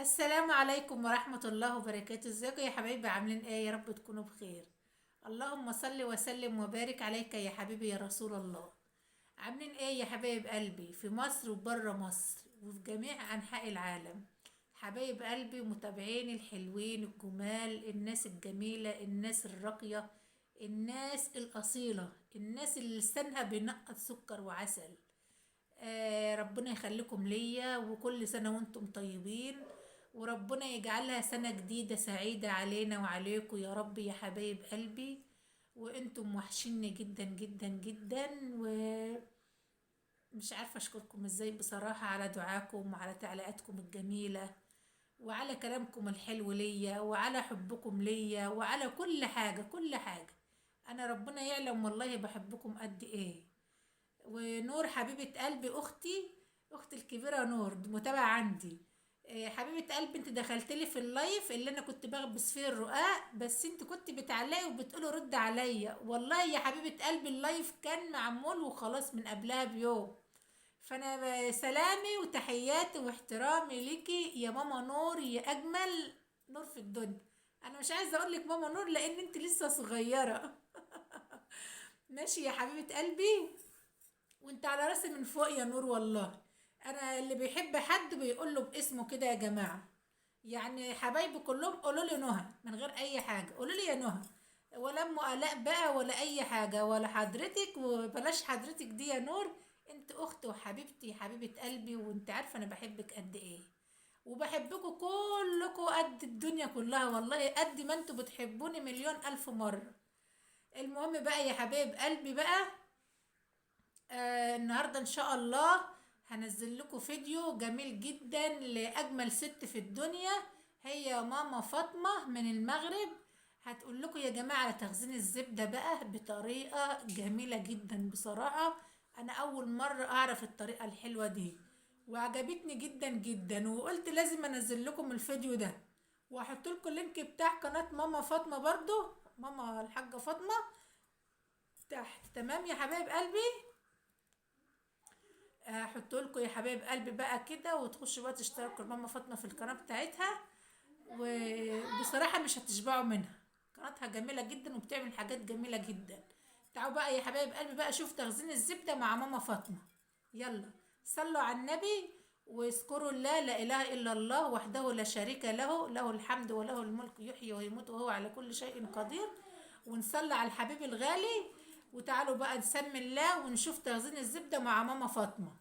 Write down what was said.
السلام عليكم ورحمة الله وبركاته. ازيكم يا حبايبي؟ عاملين ايه؟ يا رب تكونوا بخير. اللهم صل وسلم وبارك عليك يا حبيبي يا رسول الله. عاملين ايه يا حبايب قلبي في مصر وبره مصر وفي جميع انحاء العالم؟ حبايب قلبي ومتابعين الحلوين الجمال، الناس الجميلة، الناس الراقية، الناس الأصيلة، الناس اللي لسانها بينقط سكر وعسل. ربنا يخليكم ليا، وكل سنة وانتم طيبين، وربنا يجعلها سنة جديدة سعيدة علينا وعليكم يا رب يا حبايب قلبي. وانتم وحشيني جدا جدا جدا، ومش عارفة اشكركم ازاي بصراحة على دعاكم وعلى تعليقاتكم الجميلة وعلى كلامكم الحلو ليا وعلى حبكم ليا وعلى كل حاجة كل حاجة. انا ربنا يعلم والله بحبكم قد ايه. ونور حبيبة قلبي، اختي الكبيرة نور متابعة عندي. حبيبة قلبي، انت دخلت لي في ال live اللي انا كنت بغبس فيه الرقاق، بس انت كنت بتعلقي وبتقولي رد عليا. والله يا حبيبة قلبي ال live كان معمول وخلاص من قبلها بيوم. فانا سلامي وتحياتي واحترامي ليكي يا ماما نور، يا اجمل نور في الدنيا. انا مش عايزه اقول لك ماما نور لان انت لسه صغيرة. ماشي يا حبيبه قلبي، وانت على راسي من فوق يا نور. والله انا اللي بيحب حد بيقول له باسمه كده يا جماعة، يعني حبايبي كلهم قولوا لي نهى من غير اي حاجة، قولوا لي يا نهى، ولا ام الاء بقى ولا اي حاجة ولا حضرتك، وبلاش حضرتك دي يا نور، انت اختي وحبيبتي حبيبه قلبي، وانت عارفه انا بحبك قد ايه، وبحبكم كلكم قد الدنيا كلها والله، قد ما انتوا بتحبوني مليون الف مرة. المهم بقى يا حبايب قلبي بقى، النهارده ان شاء الله هنزل لكم فيديو جميل جدا لاجمل ست في الدنيا، هي ماما فاطمة من المغرب. هتقول لكم يا جماعة على تخزين الزبدة بقى بطريقة جميلة جدا. بصراحة انا اول مرة اعرف الطريقة الحلوة دي وعجبتني جدا جدا، وقلت لازم انزل لكم الفيديو ده، واحط لكم ال link بتاع قناة ماما فاطمة برضو، ماما الحاجة فاطمة تحت. تمام يا حبايب قلبي، هحط لكم يا حبايب قلبي بقى كده، وتخشوا بقى تشتركوا لماما فاطمة في القناة بتاعتها، وبصراحة مش هتشبعوا منها، قناتها جميلة جدا وبتعمل حاجات جميلة جدا. تعالوا بقى يا حبايب قلبي بقى شوف تخزين الزبدة مع ماما فاطمة. يلا صلوا على النبي واذكروا الله، لا اله الا الله وحده لا شريك له، له الحمد وله الملك، يحيي ويموت وهو على كل شيء قدير. ونصلي على الحبيب الغالي، وتعالوا بقى نسمي الله ونشوف تخزين الزبدة مع ماما فاطمة.